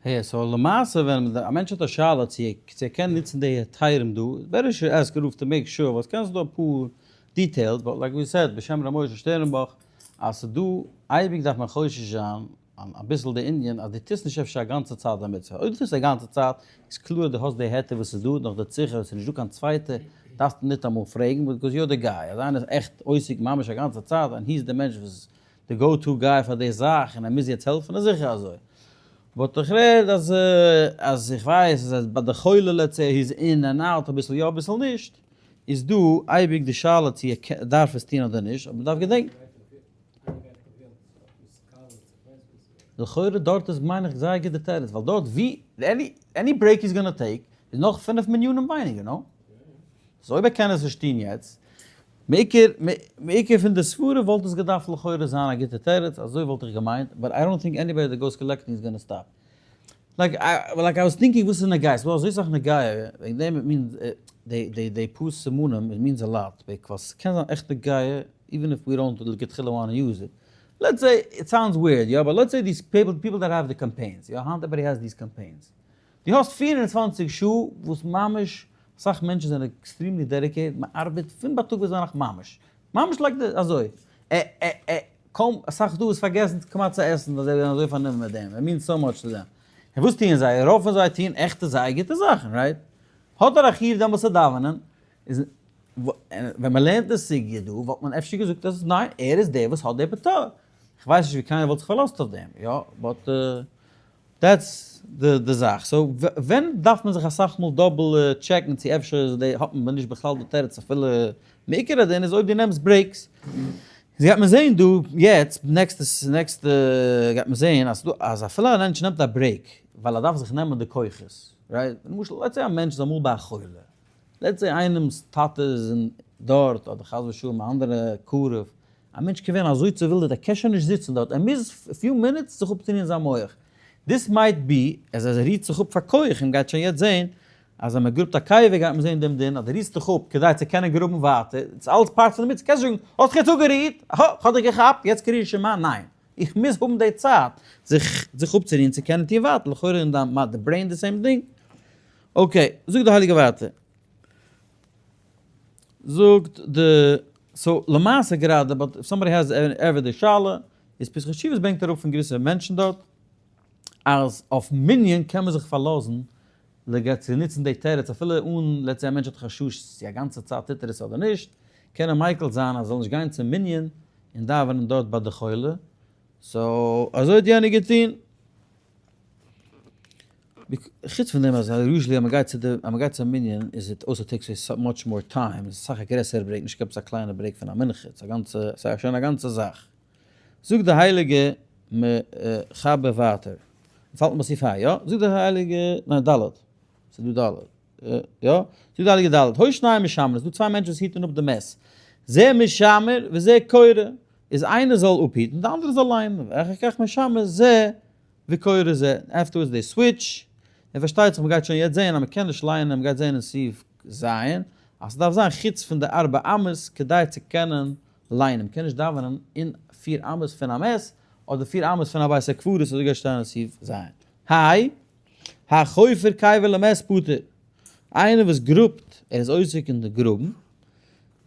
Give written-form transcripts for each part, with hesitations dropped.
העי, so למעשה ווען א מענטש האט א שאלה צו ער קען נוצן די היתרים דא, better should ask רב to make sure, ווייל ס'קען זיין דא אפאר details, but like we said בשם ר' משה שטערנבוך, אז ס'דא, אייביג דארף מען חושש זיין אביסל די ענין אז דו טוסט נישט אפשר א גאנצע צייט די מצוה, אויב דו טוסט א גאנצע צייט איז קלאר דו האסט די היתר וואס איז דא, נאך דערצו זיכער עס איז נישט דא קיין צווייטע דארפסטו ניטאמאל פרעגן because you're the guy, אז איינער איז עכט עוסק ממש א גאנצע צייט און he איז די מענטש וואס די go to guy פאר די זאך און ער מוז יעצט העלפן איז זיכער אזוי. but איך רעד אז אז איך ווייס אז ביי די חולה let's say he איז in and out אביסל יא אביסל נישט איז דא אייביג די שאלה צו ער דארף עס טון אדער נישט אבער מ'דארף געדענקן. לכאורה דארט איז מיין איך זייער גוט די תירוץ ווייל דארט ווי any break he's gonna take איז נאך פינף מנינים ווייניגער no? so אויב ער קען עס נישט טון יעצט מעיקר מעיקר פון די סברה וואלט עס געדארפט לכאורה זיין א גוטע תירוץ, אזוי וואלט איך געמיינט, but I don't think anybody that goes collecting is gonna stop. Like like I was thinking וואס איז נוגע, ס'דא אזוי סאך נוגע, וועגן דעם it means די די די פאר סימנים it means a lot, because ס'קען זיין עכט נוגע even if we don't לכתחילה want to use it. Let's say, it sounds weird, יא, but let's say these people people that have the campaigns, יא, היינט everybody has these campaigns. דו האסט 24 שעה וואס ממש אסאך מענטשן זענען extremely dedicated, מען ארבעט פון בייטאג ביז ביינאכט ממש, ממש like די אזוי, ע ע ע קוים אסאך דא איז פארגעסן כמעט צו עסן ווייל זיי זענען אזוי פארנומען מיט דעם, it means so much to them. און וואס טוען זיי? רוב פון זיי טוען עכטע זייער גוטע זאכן, right? האט ער א חיוב דעמאלטס צו דאווענען, איז ווען מען לערנט די סוגיא דא וואלט מען אפשר געזאגט אז ניין ער איז דער וואס האט די פטור, כ'ווייס נישט ווי קיינער וואלט זיך פארלאזט אויף דעם, יא, but that's די זאך. So ווען דארף מען זיך אסאך מאל double check ן צו אפשר איז די האט מען נישט בכלל די תירוץ אפילו מעיקר הדין איז אויב דו נעמסט breaks. איז גייט מען זעהן דא יעצט נעקסטע נעקסטע גייט מען זעהן אז ס'דא אז אפילו א מענטש נעמט א break ווייל ער דארף זיך נעמען די כוחות right למשל let's say א מענטש איז אמאל ביי א חולה let's say איינעמס טאטע איז אין דארט אדער חס ושלום א אנדערע קרוב א מענטש קען ווערן אזוי צעווילדערט ער קען שוין נישט זיצן דארט, ער מוז few minutes זיך אפטון זיין מח. This might be אז ער רוהט זיך אפ פאר כח און גייט שוין יעצט זעהן אז ווען מען גראבט א קבר גייט מען זעהן דעם דין אז דו רוהסט דיך אפ כדי צו קענען גראבן ווייטער, ס'איז אלעס part פון די מצוה, קענסט נישט זאגן האסט דיך יעצט אפגערוהט, אהא כ'האב דיך געכאפט, יעצט קריאת שמע, ניין, איך מוז האבן די צייט זיך זיך אפצורוען צו קענען טון ווייטער, לכאורה אין דיין די brain די same thing. Okay, זאגט די הייליגע ווייטער. זאגט די, so למעשה גראדע, but if somebody has ever די שאלה, איז פתחי תשובות ברענגט אראפ פון געוויסע מענטשן דארט, אז אויף מנין קען מען זיך פארלאזן לגבי צו נוצן די תירוץ אפילו אן let's say א מענטש האט חשש צו א גאנצע צייט טוט ער עס אדער נישט, קען ער מיקל זיין אז ער זאל נישט גיין צום מנין און דאווענען דארט ביי די חולה, so אזוי האט יענער געטון. חוץ פון דעם אז usually אז מ'גייט צו די אז מ'גייט צו א מנין איז it also takes much more time, איז אסאך א גרעסערע break, נישט עפעס א קליינע break פון א מנחה, ס'איז א גאנצע ס'איז שוין א גאנצע זאך. זאגט די הייליגע מחבר ווייטער, אונז האלטן ביי סעיף ה, יא? זאגט די הייליגע, ניין ד', ס'איז דא ד', יא? זאגט די הייליגע ד', היו שניים משמרין, ס'איז דא צוויי מענטשן וואס היטן אפ די מת, זה משמר וזה קורא, איז איינער זאל אפהיטן די אנדערע זאל ליינען, ואחר כך משמר זה וקורא זה, afterwards they switch, און פארשטייט זיך מ'גייט שוין יעצט זעהן אז מ'קען נישט לייענען, מ'גייט זעהן אין סעיף ז' אז ס'דארף זיין חוץ פון די ארבע אמות כדי צו קענען ליינען, מ'קען נישט דאווענען אין פיר אמות פון א מת אדער פיר אמות פון א בית הקברות אזוי גייט שטיין אין סעיף ז'. היי, החופר קבר למת פטור, איינער וואס גראבט, ער איז עוסק אין די גראבן,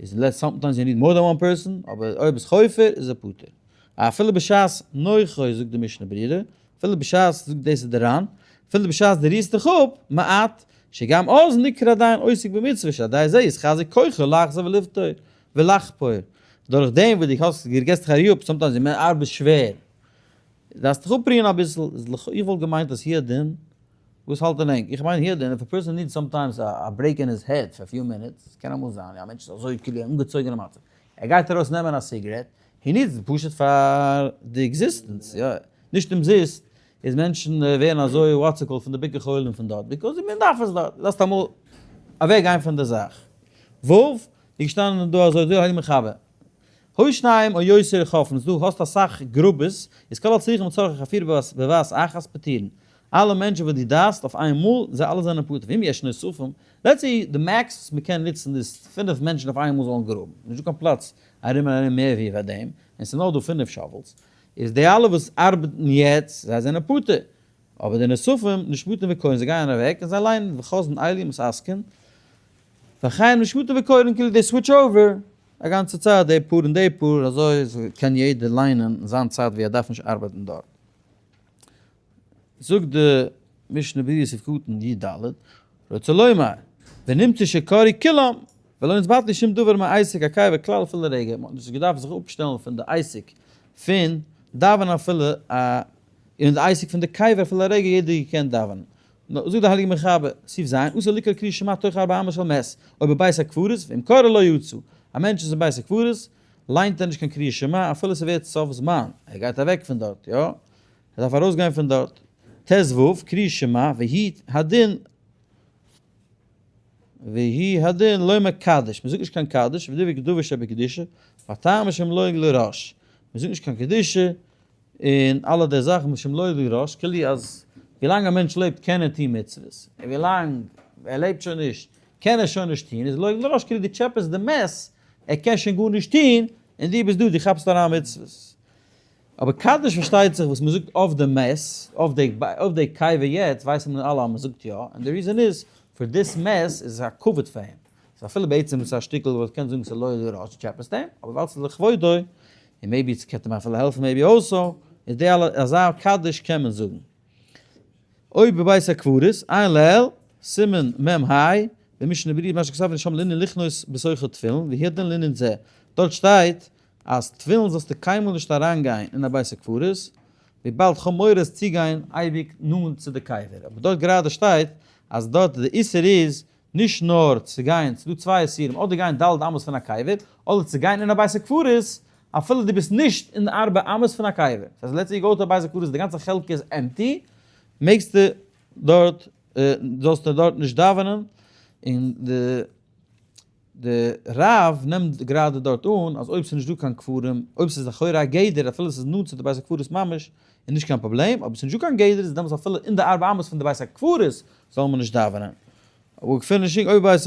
איז let's sometimes you need more than one person, אבער אויב איז חופר איז ער פטור. אפילו בשעת נוחו זאגט די משנה ברורה, אפילו בשעת, זאגט דאס איז די ר"ן, אפילו בשעת די ריסט דיך אפ, מעט, שגם אז נקרא עדיין עוסק במצוה שעל ידי זה יתחזק כוחו לחזור ולפתור ולחפור, דורך דעם וואס דו האסט געסט דיך א רו אפ, sometimes מען ארבעט שווער, דארפסט דיך אפרוען אביסל, איז לכאו' איך וואלט געמיינט אז הוא הדין, וואס האלט איר ענק? איך מיין הוא הדין, if a person needs sometimes a break in his head for few minutes, קען אמאל זיין א מענטש איז אזוי כאילו אין אנגעצויגענע מצב, ער גייט ארויס נעמען א cigarette, he needs פשוט פאר די existence, יא, נישט אומזיסט איז מענטשן ווערן אזוי what's it called פון די ביקור חולים פון דארט, because מען דארף עס דארט, דארפסט אמאל אוועק גיין פון די זאך. ו' איז געשטאנען דא אזוי דא הייליג מחבר. היו שניים או יותר חופרין, דו האסט אסאך גרובעס, איז כל הצריכים לצורך החפירה בבת אחת פטורין. אלע מענטשן וואס דו דארפסט אויף איין מאל, זיי אלע זענען פטור. ואם יש נוספים, let's say די max וואס מען קען נוצן איז פינף מענטשן אויף איין מאל זאלן גראבן, נישטא קיין פלאץ ארום און ארום מער ווי פאר דעם, און ס'איז נאר דא פינף shovels, איז די אלע וואס ארבעטן יעצט, זיי זענען פטור. אבער די נוספים נשמטין וקורין, זיי גייען אוועק און זיי ליינען וחוזרין אלו מתעסקין, ואחרים נשמטין וקורין כאילו they switch over א גאנצע צייט די פאר און די פאר, אזוי קען יעדער ליינען אין זיין צייט ווי ער דארף נישט ארבעטן דארט. זאגט די משנה ברורה סעיף קטן י ד, רוצה לומר, ונמצא שקראו כולם, ולא נתבטל שום דבר מעסק הקבר כלל אפילו לרגע, מען האט נישט געדארפט זיך אפשטעלן פון די עסק פון דאווענען אפילו א, און די עסק פון די קבר אפילו א רגע יעדער געקענט דאווענען. נו, זאגט די הייליגע מחבר, סעיף ז', אסור לקרוא קריאת שמע תוך ארבע אמות של מת, או בבית הקברות, ואם קרא לא יצא. א מענטש איז אין בית הקברות, ליינט ער נישט קיין קריאת שמע אפילו ס'ווערט סוף זמן, ער גייט אוועק פון דארט, יא? ער דארף ארויסגיין פון דארט. ט ו, קריאת שמע, והוא הדין, והוא הדין לומר קדיש, מ'זאגט נישט קיין קדיש, ודבק דבר שבקדושה, והטעם משום לועג לרש, מ'זאגט נישט קיין קדושה, און אלע די זאכן משום לועג לרש, כאילו אז ווילאנג א מענטש לעבט קען ער טון מצוות, און ווילאנג ער לעבט שוין נישט קען ער שוין נישט טון, איז לועג לרש כאילו דו טשעפעסט די מת, ער קען שוין גארנישט טון, און דו ביסט דא דו כאפסט אריין מצוות. אבער קדיש פארשטייט זיך וואס מ'זאגט אויף די מת, אויף די קבר יעצט ווייסן מיר אלע אז מ'זאגט יא, און די reason איז פאר this מת איז עס א כבוד פאר אים, ס'איז אפילו בעצם איז עס א שטיקל וואס קען זאגן ס'איז לועג לרש דו טשעפעסט אים, אבער ווייל ס'איז לכבודו, און maybe עס קען אים אפילו העלפן maybe also, איז די אלע אזא קדיש קען מען זאגן. אויב בבית הקברות, עיין לעיל, סימן מ ה, במשנה ברורה מה שכתבנו שם לענין לכנוס בתוכו תפילין, והוא הדין לענין זה. דארט שטייט אז תפילין זאלסטו קיינמאל נישט אריינגיין אין א בית הקברות, וויבאלד כ'האב מורא עס צוגיין אייביג נאנט צו די קבר. אבער דארט גראדע שטייט אז דארט די איסור איז נישט נאר צו גיין, ס'איז דא צוויי איסורים, אדער גיין ד' אמות פון א קבר, אדער צו גיין אין א בית הקברות אפילו דו ביסט נישט אין ארבע אמות פון א קבר. ס'הייסט let's say you go to א בית הקברות די גאנצע חלקה איז empty, מעגסטו דארט, זאלסטו דארט נישט דאווענען, און די די רב נעמט גראדע דארט אן אז אויב ס'איז נישט דא קיין קברים, אויב ס'איז לכאורה א גדר אפילו ס'איז נאנט צו די בית הקברות ממש איז נישט קיין פראבלעם, אבער ס'איז נישט דא קיין גדר איז דעמאלטס אפילו אין די ארבע אמות פון די בית הקברות זאל מען נישט דאווענען. אבער finishing אויב בית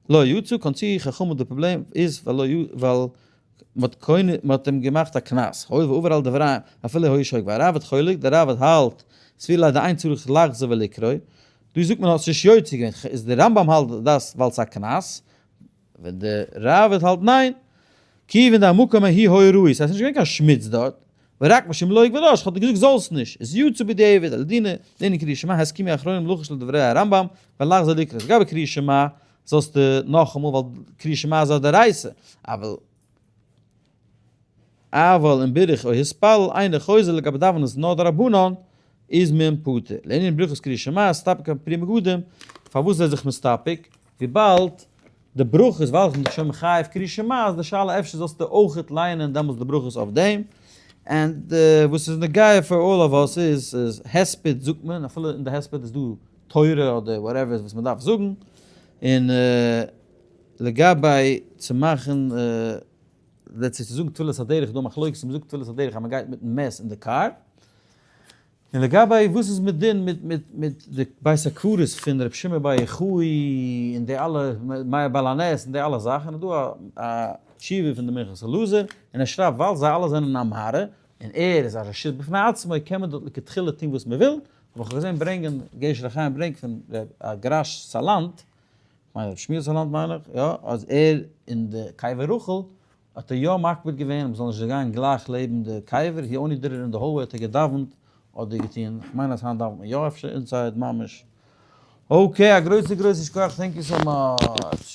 לא יצא קנסוהו חכמים די פראבלעם איז ווייל ווייל מ'האט קונה מ'האט אים געמאכט א קנס הואיל ועבר על דבריהם אפילו היה שוגג והראב"ד חולק דער ראב"ד האלט סבירא ליה דאין צריך לחזור ולקרוא דא זאגט מען האסט נישט יוצא געווען איז די רמב ם האלט דאס ווייל ס'איז א קנס ווען די ראב"ד האלט ניין כיוון דהמקום ההוא היה ראוי ס'הייסט נישט געווען קיין שמוץ דארט ורק משום לועג לרש כ'האב דיר געזאגט זאלסט נישט איז יצא בדיעבד על דינא קריאת שמע הסכימו האחרונים לחוש לדברי הרמב ם ולחזור לקרות לגבי קריאת שמע זאלסטו נאכאמאל ווייל קריאת שמע איז א דאורייתא, אבל אבל אם בירך או התפלל אינו חוזר לגבי דאווענען איז נאר דרבנן איז מען פטור. לענין ברכות קריאת שמע מסתפק פרי מגדים, פארוואס איז ער זיך מסתפק? וויבאלד די ברכות ווייל איך בין דאך שוין מחויב קריאת שמע איז די שאלה אפשר זאלסטו אויכעט לייענען דעמאלטס די ברכות אויף דעם, and וואס איז נוגע פאר all of us איז איז הספד זאגט מען אפילו אין די הספד איז דא תורה אדער whatever וואס מען דארף זאגן, און לגבי צו מאכן let's say צו זאגן תפילת הדרך איז דא מחלוקת צו מען זאגט תפילת הדרך אז מען גייט מיטן מת אין די קאר, און לגבי וואס איז מיט דין מיט מיט מיט די בית הקברות פון ר' שמעון בר יוחאי און די אלע מאיר בעל הנס און די אלע זאכן איז דא א א תשובה פון די מנחת אלעזר און ער שרייבט ווייל זיי אלע זענען א מערה און ער איז א רשות בפני עצמו קען מען דארט לכתחילה טון וואס מען וויל, האב איך געזען ברענגען גשר החיים ברענגט פון ר' הגרש סאלאנט, כ'מיין ר' שמואל סאלאנט מיין איך, יא, אז ער אין די קבר רחל האט ער יא מקפיד געווען אז מ'זאל נישט גיין גלייך לעבן די קבר, he only did it in the hallway האט ער געדאווענט אדער געטון, כ'מיין אז היינט דאווענט מען יא אפשר inside ממש. okay, א גרויסע גרויסע שכוח thank you so much.